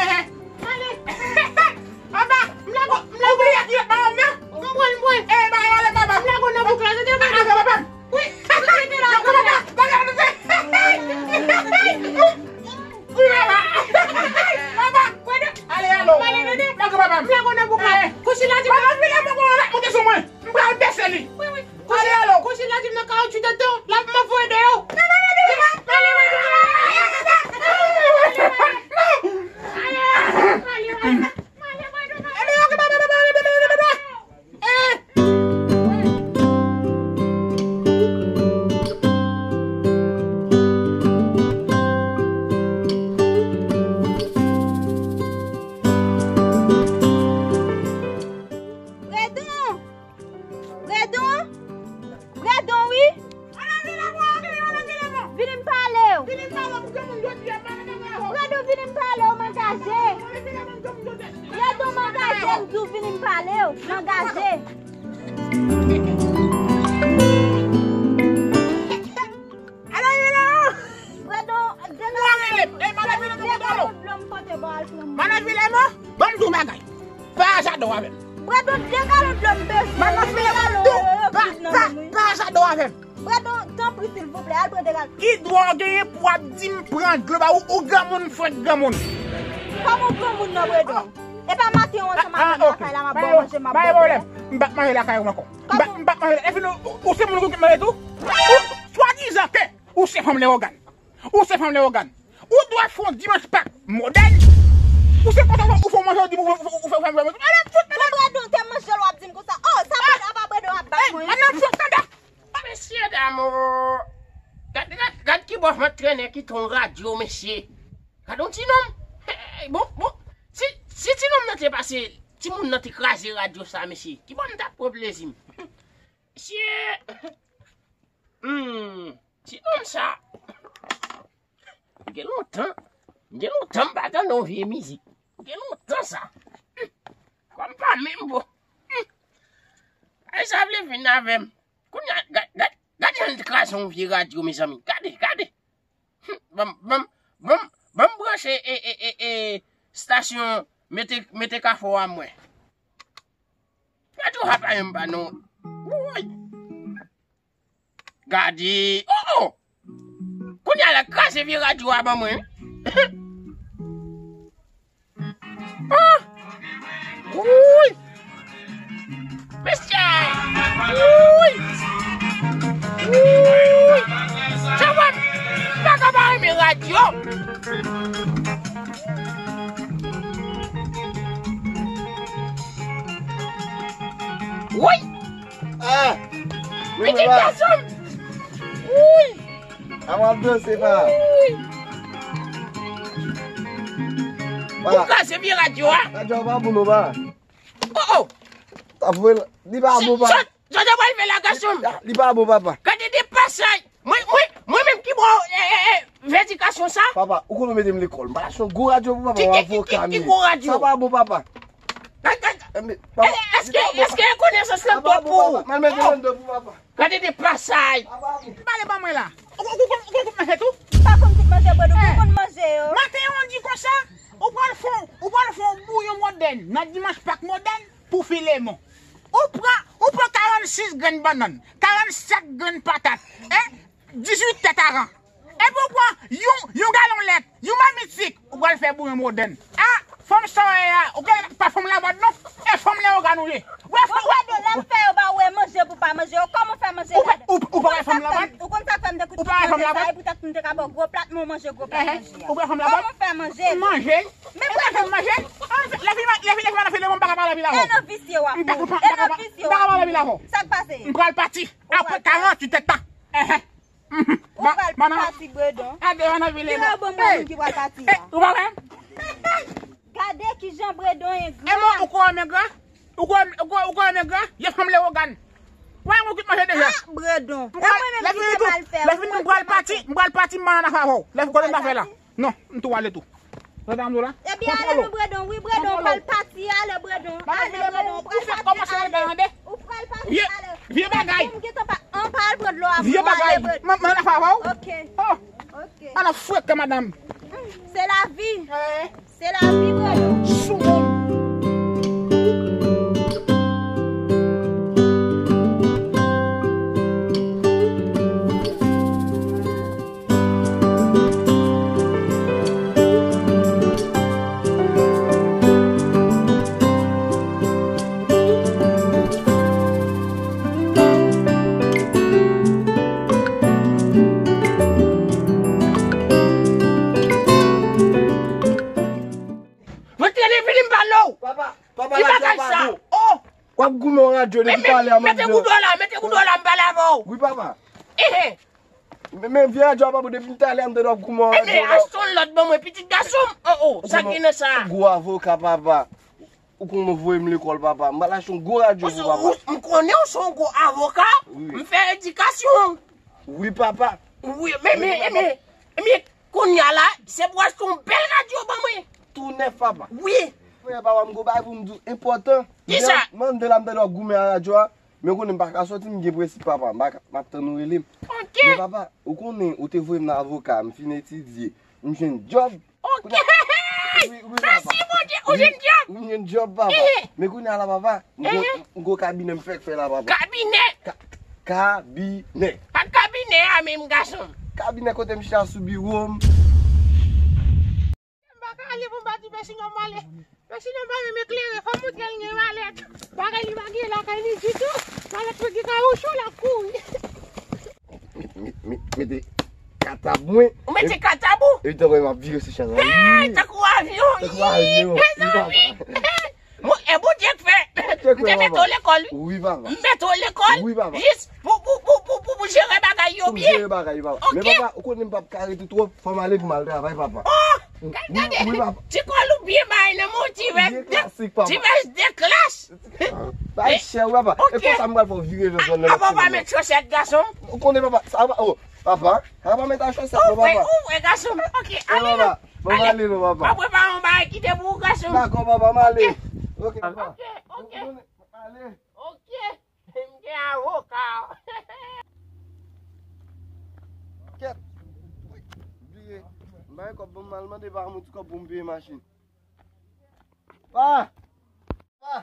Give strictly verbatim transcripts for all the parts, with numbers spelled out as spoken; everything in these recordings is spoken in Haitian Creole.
Ehe. Ale. Papa, m lage w, m lage w. Ou bliye kilòt manman m nan? M pran l, m pran l. Eh, ba yo ale, papa. M lage w nan bouk la, tande, papa. Wi. Rete la, papa. Wi, papa. Papa. Ale, alo. Pale, tande. Lage papa m. M lage w nan bouk la. Eh. Kouchi la, di. Papa, vin la, papa, monte sou mwen. M pral bese li. Wi, wi. Kouchi, ale, alo. Kouchi la di m nan kawotchou tonton, l ap m ap voye deyò. Bredon! Bredon! Bredon, wi! Vini m pale w! Bredon, vini m pale w, m angaje! Bredon, m angaje, m di w vini m pale w, m angaje! Bredon, de galon dlo m pote ba w al pran. Manaj Vilèman, ban m di w bagay. Pa jadò avè m. Bredon, de galon dlo m bezwen. Manaj Vilèman, ban m di w, pa, pa, pa jadò avè m. Bredon, tanpri, silvouplè, al pran de galon. Ki dwa w genyen pou w ap di m pran dlo ba ou, ou granmoun, frèt granmoun? Kòman w granmoun nan, Bredon? E pa maten w ansanm avè m lakay la, m ap ba w manje, m ap ba w bwè. M p ap manje lakay ou ankò. M p ap, m p ap manje. Epi nou, ou, ou se moun ki okipe manje tou? Ou, swadizan ke ou se fanm Lewogàn. Ou se fanm Lewogàn. Ou dwe fè yon dimanch Pak modèl. Ou se konsa ou fè manje, ou di ou fè, ou fè, ou fè manje. Ala fout, ala. Bredon, te manje l w ap di m konsa. Oh, sa pa, apa Bredon ap bat mwen. Ala fout, tande. Mesye dam, oh. Gad, gad, gad ki bò vant trennen ki ton radyo, mesye. Gad yon ti nonm. Hey, bon, bon. Si, si ti nonm nan te pase, timoun nan te kraze radyo sa, mesye. Ki bò m t ap pran plezi m? Mesye. Hmm. Ti nonm sa. Gen lontan. Gen lontan m pa tande yon vye mizik. Gen lontan sa. Kòm pa menm bon. Ay sa vle vin avè m. Kounye a, gad, gad, gad jan l kraze yon vye radyo, mezanmi. Gade, gade. Ban m, ban m, ban m, ban m branche e, e, e, e, stasyon mete, mete kafou a mwen. Radyo a pa menm pa non. Woy. Gade. Oh, oh. Kounye a la kraze vye radyo a ban mwen. Ah! Wouy! Mesye! Wouy! Wouy! Sa wè m pa ka pa renmen radyo. Wouy! Ah! Pitit gason m! Wouy! Avan ap danse pa. Ou kraze vye radyo a. Radyo a pa bon non pa. Oh oh. T ap voye li pa bon pa. Sa w ta pral fè la gason m? Li pa bon papa. Gade de pasaj. Mwen mwen mwen menm ki Bon, eh, eh, eh, vedikasyon sa? Papa, ou konn mete m lekòl. M pa se yon gwo radyo pou papa, yon avoka m ye. Ki gwo radyo? Sa pa bon, papa. Èske, èske konesans lan twòp pou ou? Mal mete m anndan pou papa. Gade de pasaj. Pale ban mwen la. Ou konn kout manje tou? Pa konn kout manje, Bredon, ou konn manje yo. Maten an di konsa, ou pral fè, ou pral fè yon bouyon modèn nan dimanch Pak modèn pou Filemon. Ou pran, ou pran karannsis grenn bannann, karannsèt grenn patat, e dizuit tèt aran. Epi ou pran yon, yon galon lèt, yon mamit sik, ou pral fè bouyon modèn. A, fanm sa w ye a, ou konnen pa fanm lamòd non, e fanm lewogàn ou ye. Ou wè fanm, ou wè lè m fè yo ba ou e manje pou pa manje yo, kòman w fè manje ladan? Ou pa wè fanm lamòd? Ou konn sa k fè m te koute tout manje sa, e poutèt m te ka ba w gwo plat, men w manje gwo plat manje a. Ou pa wè fanm lamòd? Kòman w fè manje? Manje. Men ou pa fè manje? Lèfini, lèfini, lèfini, lèfini, m pa ka pale anpil avè w. E nan visye w ap mouri. E nan visye w ap mouri. M pa ka pale anpil avè w. Sa k pase? M pral pati. Apre karanntuit èdtan. Ou pral pati, Bredon. Gade yon anvi lè. Ki rabon moun ki pral pati a? Ou pa wè? Gade kijan Bredon engra. E mwen, ou kwè m engra? Ou kwè, ou kwè, ou kwè m engra? Ye fanm lewogàn. Wè, mwen kit manje deja. A, Bredon. E mwen menm ki te mal fè. Lèfini, m pral pati, m pral pati, m pa nan afè avè w. Lèfini, kote m ta fè la? Non, m tou ale tou. Tande m di w la? Ebyen, ale non, Bredon. Wi, Bredon, ou pral pati, ale, Bredon. Ale, Bredon, ou pral pati, ale. Ou pral pati, ale. Vye bagay. Ou gentan pa, an pa al pran dlo avan, ale, Bredon. Vye bagay. M, m nan afè avè w. Ok. Ok. Ala frèk, madanm. Se lavi. Se lavi, Bredon. Sou moun. Mwen te vini m pale w. Papa, papa, ki bagay sa? Oh! W ap goumen yon radyo depi talè a, m ap di w. Mete koudò la, mete koudò la, m pale avè w. Wi, papa. Ehe. Men, men vye radyo a, papa, depi talè a, m tande w ap goumen yon radyo. Ebyen, achte yon lòt ban mwen, pitit gason m. Oh, oh, sa gen nan sa? Gwo avoka, papa. Ou konn mwen voye m lekòl, papa. M pral achte yon gwo radyo pou papa. M konnen w se yon gwo avoka. Wi. M fè edikasyon. Wi, papa. Wi, men, men, men, men, kounye a la, se pou w achte yon bèl radyo ban mwen. Tou nèf, papa. Wi. Frè, papa, m gon bagay pou m di w enpòtan. Kisa? Mande la, m tande w ap goumen a radyo a. Men w konnen m pa ka sòti, m gen prensip, papa. M pa ka, m ap tann ou rele m. Ok. Men, papa, ou konnen, ou te voye m nan avoka, m fin etidye. M jwenn djòb. Ok. Wi, wi, papa. Mèsi, Bondye, ou jwenn djòb. Wi, m jwenn djòb, papa. Ehe. Men kounye a la, papa, m gon, m gon kabinè m fèk fè la, papa. Kabinè. Ka-, kabinè. Pa kabinè a menm, gason m. Kabinè kote m chita sou biwo m. M pa ka ale pou m pa di Pèsinyon m ale. Pèsinyon pa menm eklere, fò m montre l gen malèt. Bagay li pa gen lakay li ditou. Malèt mwen gen kawouchou, l ap kouri. Met, met, met, mete katab mwen. Ou mete katab ou? Epi tankou m ap vire sou chaz la. Hey, tankou avyon. Tankou avyon. Mezanmi. Mwen, e Bondye k fè. M te mete w lekòl, wi. Wi, papa. M mete w lekòl. Wi, papa. Jis pou, pou, pou, pou, pou, pou jere bagay yo byen. Pou jere bagay yo, papa. Ok. Men, papa, ou konnen m p ap ka rete twòp. Fò m ale pou m al travay, papa. Oh! Gade, gade. Wi, papa. Ti kòl ou byen bay nan men w, ti vès de, ti vès de klas. Bay chè, wi, papa. Ok. E konsa m pral fè w vire jòs nan. Apa w pa met chosèt, gason m? Ou konnen, papa, sa pa, oh, papa, sa pa met a chosèt, non, papa. Ou vre, ou vre, gason m. Ok, ale non. Papa, bon, ale non, papa. Apre pa yon bagay kite pou ou, gason m. Dakò, papa, m ale. Ok, papa. Ok, ok. Ale. Ok. M gen avoka. Kèt. Vire. M pa gen kòb, ban m al mande pa moun ti kòb pou m peye machin. Pa! Pa!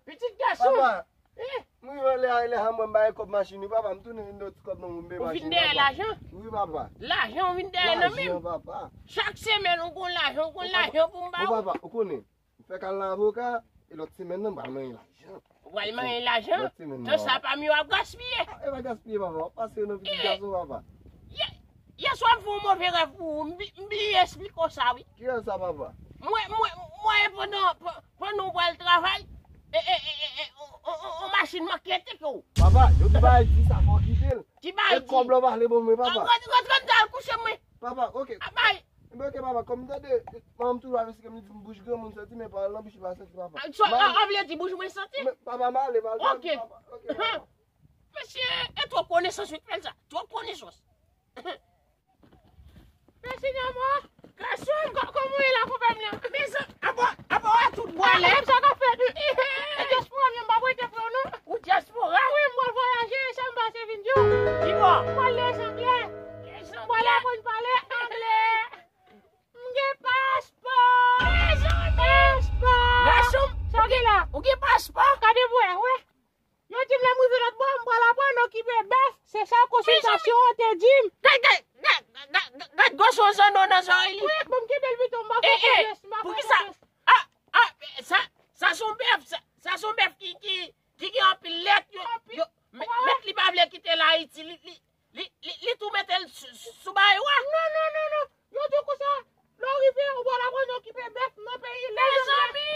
Pitit gason. Papa. Eh? M rive lè, lè a mwen m pa gen kòb machin wi, papa, m tounen vin dèyè ti kòb nan moun m peye machin. Ou vin dèyè lajan? Wi, papa. Lajan ou vin dèyè nan men m? Lajan, papa. Chak semèn ou gon lajan, ou gon lajan pou m ba ou. O papa, ou konnen. M fèk al nan avoka, e lòt semèn nan, m pral manyen lajan. Ou pral manyen lajan? Lòt semèn nan. Tan sa pa m yo ap gaspiye. Ah, e pa gaspiye, papa. W ap pase yo nan pitit gason, papa. Yè, yèswa m fè yon move rèv pou ou. M bi-, m bliye esplike w sa, wi. Ki rèv sa, papa? Mwen, mwen, mwen, pandan, pa-, pandan w pral travay, e, e, e, e, e, on, on, on, on machin manke teke w. Papa, yo di pa di sa, fò w kite l. Ki bay di? E kòb la w pa vle ban mwen, papa. Rant, rant, rant, al kouche mwen. Papa, ok. A bay. Ebyen, ok, papa, kòm m tande, manman m toujou ap esplike m, li di m bouch granmoun santi, men pawòl nan bouch li pa santi, papa. A, so, a, a vle di bouch mwen santi? Men, papa, m ale, m al travay, papa. Ok, papa. Mesye, e twòp konesans wi k fè l sa. Twòp konesans. Mèsi, Namo. Gason, kò-, kòman w ye la, konpè m nan? Mezanmi, apa, apa w a tout bwale? Sa k ap fèt? E dyaspora m, m p ap rete frè w non. Ou dyaspora? Wi, m pral vwayaje, e sa m pase vin di w. Ki bò? M pral Lèzanglè. Lèzanglè? M pral aprann pale anglè. M gen paspò. Mezanmi! Paspò! Gason, sa w gen la? Ou gen paspò? Gade pou wè, wè. Yo di m lè m rive lòt bò, m pral aprann okipe bèf. Se sa konsiltasyon an te di m. Gad, gad, gad, gad, gad, gad gason zanno nan zòrèy li. Wi, bon, m kenbe l pito, m pa fè konfyans, m pa fè konfyans. A, a, sa, sa se yon bèf, sa, sa se yon bèf ki, ki, ki gen anpil lèt. Yo, yo, mèt, mèt li pa vle kite l Ayiti, li, li, Li, li, li tou mete l sou, sou, sou bagay wa. Non, non, non, non. Yo di w konsa, lè w rive, ou pral aprann okipe bèf nan peyi Lèzanglè. Mezanmi,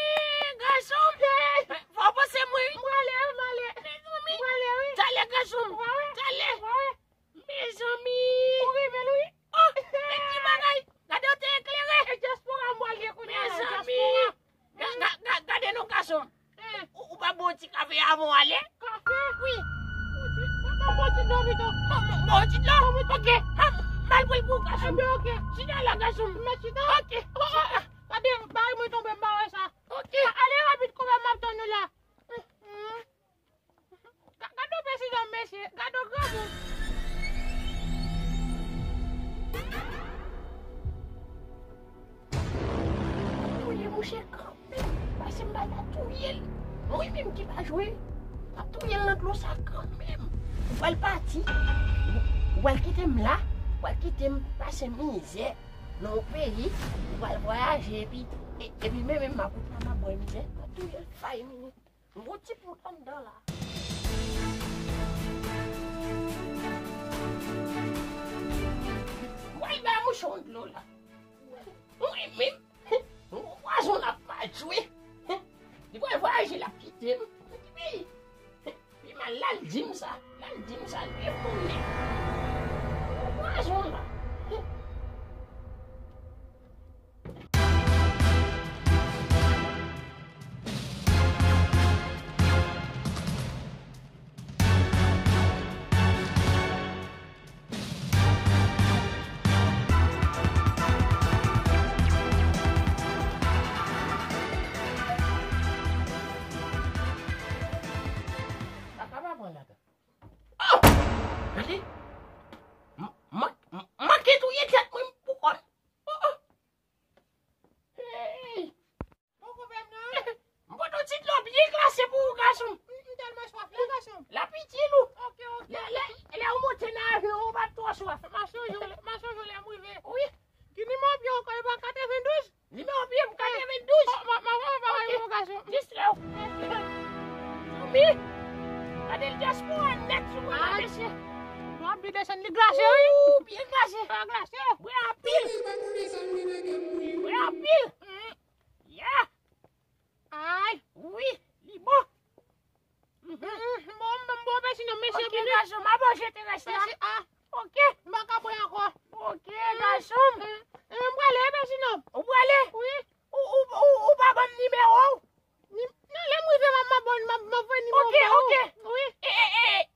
gason m. Fò w panse m wi. M prale, m ale. Mezanmi. M prale, wi. Talè, gason m. Talè. Talè. Mezanmi. Ou rive l, wi. Oh, men ki bagay. Gade w te eklere. E dyaspora m pral ye kounye a la, dyaspora. Ga-, ga-, ga-, gade non, gason. Ou, ou pa bon ti kafe avan w ale? Kafe? Wi. Bon ti, bon, bon ti dlo pito. Bon, bon, bon ti dlo? Bon ti dlo. Ok. M a, m al pran l pou ou, gason. Ebyen, ok. Chita la, gason. M mèt chita? Ok. Oh, oh, oh. Gade, bay mwen tonbe, m pa wè sa. Ok. Ale rapid, konpè, m ap tann ou la. Hum, hum. Ga-, gade w pèsi dòm, mesye. Gade w granmoun. Touye mouche kanmenm. Pase m pa ta touye l. Mwen menm ki pa jwe. M ap touye l nan dlo sa kanmenm. Ou pral pati. Ou, ou pral kite m la. Ou pral kite m pase mizè nan yon peyi. Ou pral vwayaje epi, e, epi menm, menm m ap, m ap bwè mizè. M ap touye l fay minit. M gon ti poud anndan la. Mwen ba mouche yon dlo la. Mwen menm, m gon pwazon l ap pa jwe. Li pral vwayaje, l ap kite m. Epi, pi mal, l al di m sa. L al di m sa, l vle konnen. M gon pwazon la. Sa ka pa pran ladan. Oh! Gade! M, m, m, manke touye tèt mwen pou kò m. Oh, oh! Hey! Poko fè m nan. M pote yon ti dlo byen glase pou ou, gason m. M, m tèlman swaf la, gason m. L ap itil ou. Ok, ok. Lè, lè, lè ou monte nan avyon, ou p ap twò swaf. M ap sonje w lè, m ap sonje w lè m rive. Wi. Ki nimewo pye w ankò, e pa katrevendouz? Nimewo pye m, katrevendouz. Oh, m ap, m ap, m ap, m ap, ok, gason m. Distrew. Mèsi. Zanmi. Gade l dyaspora nèt sou mwen la, mesye. Dlo ap byen desann, li glase, wi. Ou, byen glase. Sa glase. Bwè anpil. Bwè anpil. Mm. Yeah. Ay, wi, li bon. Mhm. Mm, bon, bon, bon, mèsi non, mesye. Ok, gason m, a bon, je te reste la. Mèsi, ah. Ok. M pa ka bwè ankò. Ok, gason m. Mm, mm. Ebyen, m prale, mèsi non. Ou prale? Wi. Ou, ou, ou, ou pa ban m nimewo w? Ni, non, lè m rive, m ap, m ap, m ap, m ap voye nimewo m ba ou. Ok, ok. Wi. E, e, e.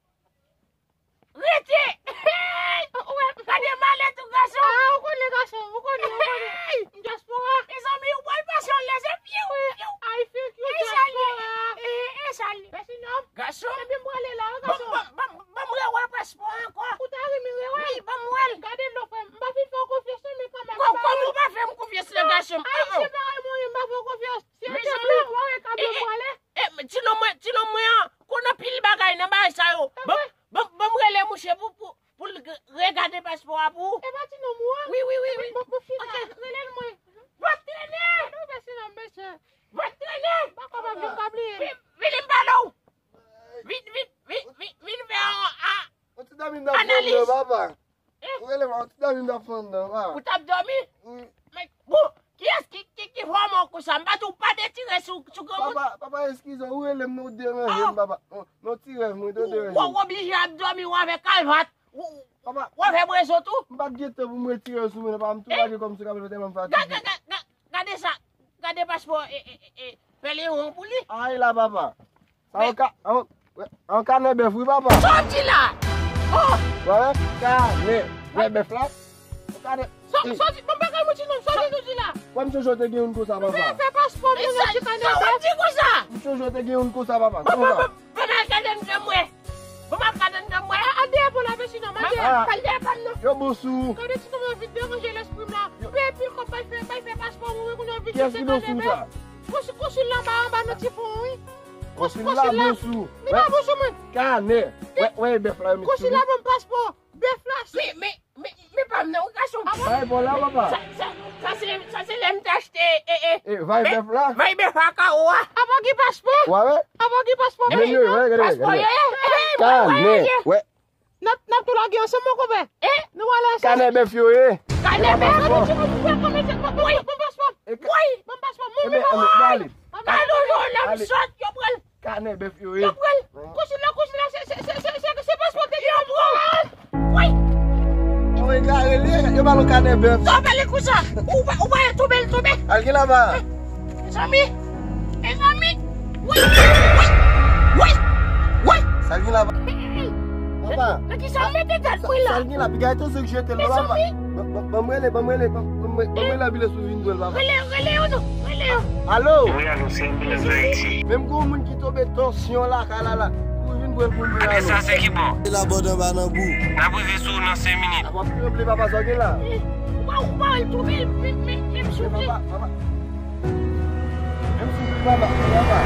Rete! Hey! Ou wè? Gade malèt ou, gason! Ah, ou konnen, gason, ou konnen, ou konnen. Hey! Dyaspora. Mezanmi, ou pral pase yon lèzè, piu, piu. I think you dyaspora. E, e, sa l ye? Mèsi non. Gason. Ebyen, m prale la, wi, gason. Ban m, ban m, ban m rewè paspò a ankò. Ou ta renmen rewè l? Wi, ban m wè l. Gade non, frè m, m pa fin fè w konfyans non, men kanmenm. Kò-, kòman ou pa fè m konfyans, le gason? Ayisyen parèy mwen, m pa fè w konfyans. Si yo te blan, w a wè ka blan m prale. E, ti nonm mwen, ti nonm mwen an konn anpil bagay nan bagay sa yo. Ban, ban, ban m rele mouche pou, pou, pou l re-, regade paspò a pou ou. E pa ti nonm ou an? Wi, wi, wi, wi. Bon, bon, fini. Ok. Rele l mwen. Vòt trennen! Nou fè silans, mesye. Vòt trennen! Pa kòman vin pa bliye. Vin, vin, vin m pale w. Vin, vin, vin, vin, vin fè an, an, analiz. Ou rele m, ou ti dòmi m t ap fè anndan, pa. Ou t ap dòmi? Wi. Men, bon, kiyès ki, ki, ki fòme w konsa? M pa di w pa detire sou, sou granmoun? Papa, papa, eskize, ou rele m, non, ou deranje m, papa. Non, non, ti rèv mwen, te deranje m. Ou oblije ap dòmi, ou avè kalvat. Ou, ou avè brezo tou? M pa t gen tan pou m retire l sou mwen, non, papa, m tou lage kò m sou kabrit tèlman m fatige. Gade sa. Gade paspò, e, e, e, e, pèleyon an pou li. Ay la, papa. Sa yon ka, yon, yon kanè bèf, wi, papa. Sa w di la? Oh! Wè, wè, kanè, wè, bèf la. Yon kanè. Sa, sa di, bon, bagay mwen di non, sa di nou di la. Wè, m sonje w te gen youn konsa, papa. Fè, fè paspò moun nan ti kanè bèf. Sa w di konsa? M sonje w te gen youn konsa, papa. Konsa. Ban m al gade anndan mwen. Ban m al gade anndan mwen. A, al dèyè pon la, mesye, non, al dèyè. Al dèyè pon non. Yo bon sou. Gade ti nonm yo vin deranje lespri m la. Peye pil kòb, bay fè, bay fè paspò moun, kounye a vin di se kanè bèf. Konsil, konsil la anba, anba nan ti pon, wi. Konsil la bon sou. Li pa bon sou mwen. Kanè. Wè, wè, bèf la, yo met sou. Konsil la ban m paspò. Bèf la, se. Men, men, men, men pa m nan, wi, gason. Bay bon la, papa. Sa, sa, sa se, sa se lè m te achte, e, e. E, vay bèf la? Vay bèf la, kawo a. Apa gen paspò? Wè, wè. Apa gen paspò? Men yo, wè, gade, gade. Paspò, ye, ye. Kanè, wè. N ap, n ap tou lage ansanm, mon konpè. E? Nou ale ansanm. Kanè bèf yo ye. Kanè bèf. Gade ti moun, wè, kòman se, bon, bon, bon, paspò. Wi, bon, paspò. Moun, men, pa ale. Gade, yo, lè m sot, yo pral. Kanè bèf yo ye. Yo pral. Konsil la, konsil la, se, se, se paspò te gen yo pran. Woy! Mwen egare li, yo ba nou kanè bèf. Sa w pale konsa? Ou pa, ou pa tonbe, l tonbe. Al gen laba. Mezanmi, mezanmi. Woy, woy, woy, woy. Sa l gen laba. Papa. Nan kisa w mete tèt mwen la? Sa l gen la, piga etansyon k jete l la, papa. Mezanmi. Ban, ban, ban mwen rele, ban mwen rele, ban, ban mwen, ban mwen rele anbilans pou vin pran l, papa. Rele, rele yo non, rele yo. Alo? Wi, alo, se anbilans Ayiti. Menm gon moun ki tonbe tansyon lakay la la. Pou vin pran l pou mwen la. Ane sa se ki bò? Se la bò anba nan bou. N ap rive sou ou nan senk minit. W ap tranble, papa, sa w gen la? Ou pa, ou pa wè l tonbe, men, men, men m soufle. Papa, papa. Menm si w papa, papa.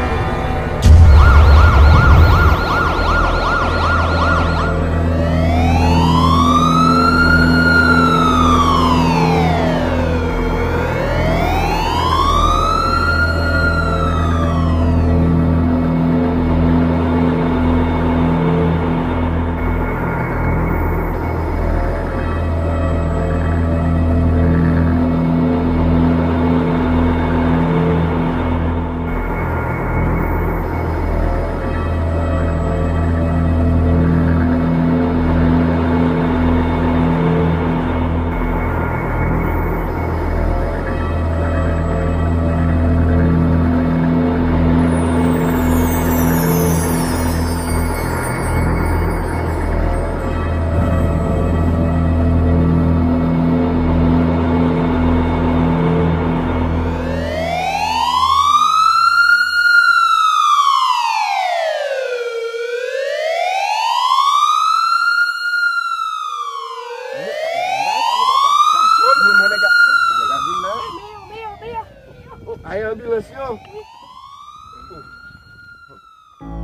Ay, anbilans yo.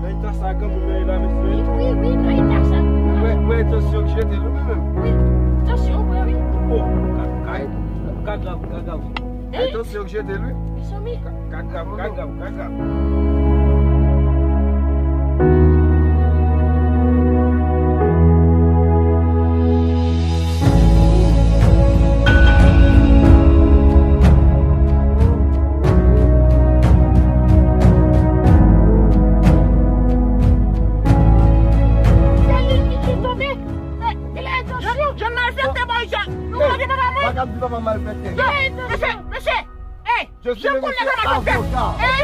Nan eta sa granmoun nan ye la, mesye. Wi, wi, wi, nan eta sa. Ou wè, ou wè tansyon k jete l, wi, menm. Wi, tansyon, wi, wi. O, ka, ka, ka grav, ka grav. Ay, tansyon k jete l, wi. Mezanmi. Ka, ka grav, ka grav, ka grav. Jan, jan malfektè, bòy, jan. Nou pa gen papa mwen. Mesye, mesye, mesye. Ey, jan konnen sa malfektè. Ey,